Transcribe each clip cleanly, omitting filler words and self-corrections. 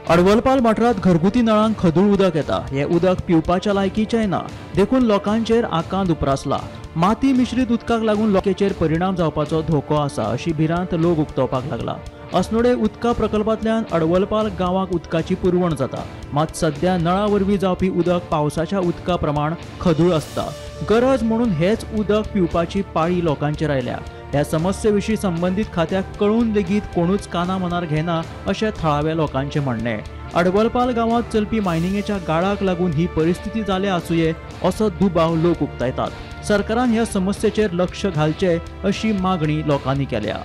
अडवलपाल वाठारांत घरगुती नळांक खदूळ उदक येता. हें उदक पिवपाच्या लायकीचें ना, देखून लोकांचेर आकांत उप्रासला. माती मिश्रीत उदकाक लागून लोकांचेर परिणाम जावपाचो धोको आसा अशी भिरांत लोक उक्तावपाक लागला. अस्नोडे उदका प्रकल्पांतल्यान अडवलपाल गांवाक उदकाची पुरवण जाता, मात सध्या नळा वरवीं जावपी उदक पावसाच्या उदका प्रमाण खदूळ आसता. गरज म्हणून हेच उदक पिवपाची पाळी लोकांचेर आयल्या. ह्या समस्ये विशीं संबंदीत खात्याक कळून लेगीत कोणूच काना मनार घेना अशें थळाव्या लोकांचें म्हणणें. अडवलपाल गांवांत चलपी मायनिंगेच्या गाळाक लागून ही परिस्थिती जाल्या आसुये असो दुबाव लोक उक्तायतात. सरकारान ह्या समस्येचेर लक्ष घालचें अशी मागणी लोकांनी केल्या.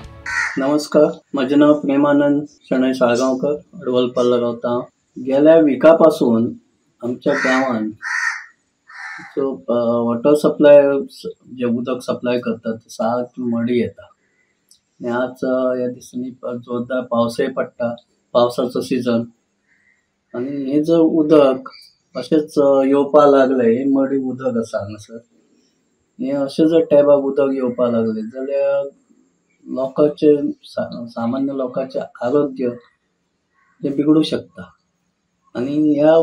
नमस्कार, म्हजें नांव प्रेमानंद शणै साळगांवकर, अडवलपाल रावता. गेल्या विका पासून आमच्या गांवांत जो वॉटर सप्लाय, जे उदक सप्लाय करतात सारकी मडी येता. आनी आज ह्या दिसांनी जोरदार पावसय पडटा, पावसाचो सिजन, आनी हें जर उदक अशेंच येवपा लागलें, हें मडी उदक आसा हांगासर, हें अशें जर टॅबाक उदक येवपा लागलें जाल्यार लोकांचे, सामान्य लोकांचें आरोग्य हें बिगडूं शकता. आनी ह्या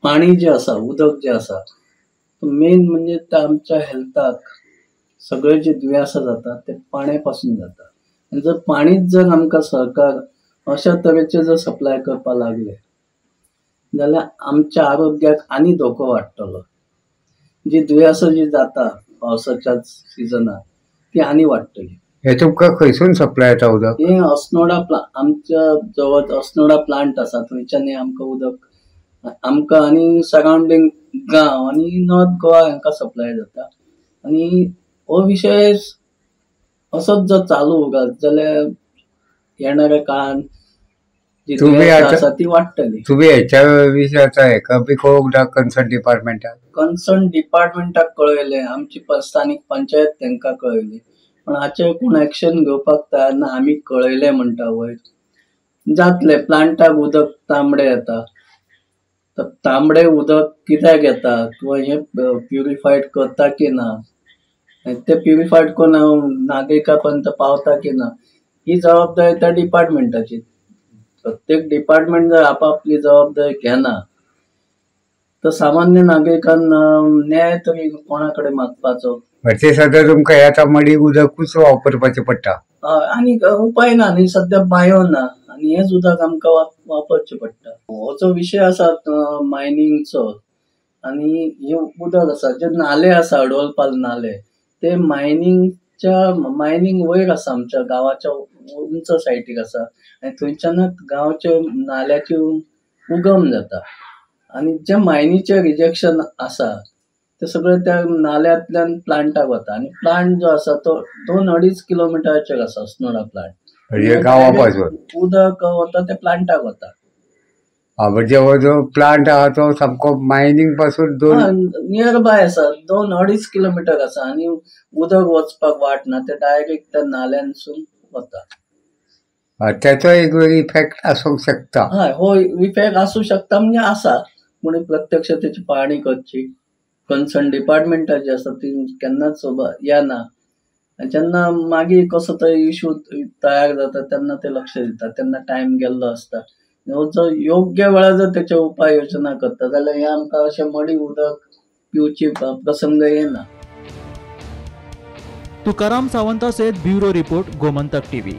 पाणी जें आसा, उदक जें आसा, मेन म्हणजे ते आमच्या हेल्थाक सगळे जे दुयेंसां जाता ते पाण्या पासून जाता. आनी जर पाणीच जर आमकां सरकार अशा तरेचें जर सप्लाय करपाक लागले जाल्यार आमच्या आरोग्याक आनी धोको वाडटलो. जी दुयेंसां जी जाता पावसाच्या सिजनाक ती आनी वाडटली. हे तुमकां खंयसून सप्लाय येता उदक? हे अस्नोडा आमच्या जवळ अस्नोडा प्लांट आसा, थंयच्यान आमकां उदक, आमकां आनी सरावंडींग गांव आनी नॉर्थ गोवा हांकां सप्लाय जाता. आनी हो विशय असोच जर चालू उरत जाल्यार येणाऱ्या काळान जी आसा ती वाडटली. तुमी हेच्या विशयाचा हेका बी कळोवंक ना कन्सर्न डिपार्टमेंटाक? कन्सर्न डिपार्टमेंटाक कळयलें, आमची स्थानीक पंचायत तांकां कळयली, पण हाचेर कोण एक्शन घेवपाक तयार ना. आमी कळयलें म्हणटा वयर जातलें, प्लांटाक उदक तांबडें येता, तर तांबडें उदक कित्याक येता किंवा हें प्युरिफायड करता की ना, ते प्युरिफायड करून नागरिकां पर्यंत पावता की ना, ही जबाबदारी त्या डिपार्टमेंटाची. प्रत्येक डिपार्टमेंट जर आपापली जबाबदारी घेना तर सामान्य नागरिकांना न्याय तरी कोणा कडेन मागपाचो? ते सद्या तुमकां ह्या मडी उदकूच वापरपाचें पडटा आनी उपाय ना, आनी सद्या बांयो ना, आनी हेंच उदक आमकां वापरचें पडटा. हो जो विशय आसा मायनिंगचो आनी हे उदक आसा, जे नाले आसा अडवलपाल नाले, ते मायनिंग वयर आसा, आमच्या गांवाच्या उंच सायटीक आसा, आनी थंयच्यानच गांवच्या नाल्याची उगम जाता. आनी जे मायनीचें रिजेक्शन आसा ते सगळें त्या नाल्यांतल्यान प्लांटाक वता, आनी प्लांट जो आसा तो 2-2.5 किलोमिटराचेर आसा अस्नोडा प्लांट. गांवा पासून उदक वता ते प्लांटाक वता. म्हणजे हो जो प्लांट आहा तो सामको मायनिंग पासून नियर बाय आसा, 2-2.5 किलोमिटर आसा, आनी उदक वचपाक वाट ना, ते डायरेक्ट त्या नाल्यांसून वता. त्याचो एक इफेक्ट आसूंक शकता. हय, हो इफेक्ट आसूं शकता, म्हणजे आसा, पूण प्रत्यक्ष तेची पाळणी करची. कन्सर्न डिपार्टमेंटाची आसा ती केन्नाच येना, जेन्ना मागीर कसो तो इशू तयार जाता तेन्ना ते लक्ष दिता, तेन्ना टायम गेल्लो आसता. हो जो योग्य वेळार जर तेचे उपाय योजना करता जाल्यार हे आमकां अशें मडी उदक पिवची प्रसंग येना. तुकाराम सावंता सयत ब्युरो रिपोर्ट, गोमंतक टीव्ही.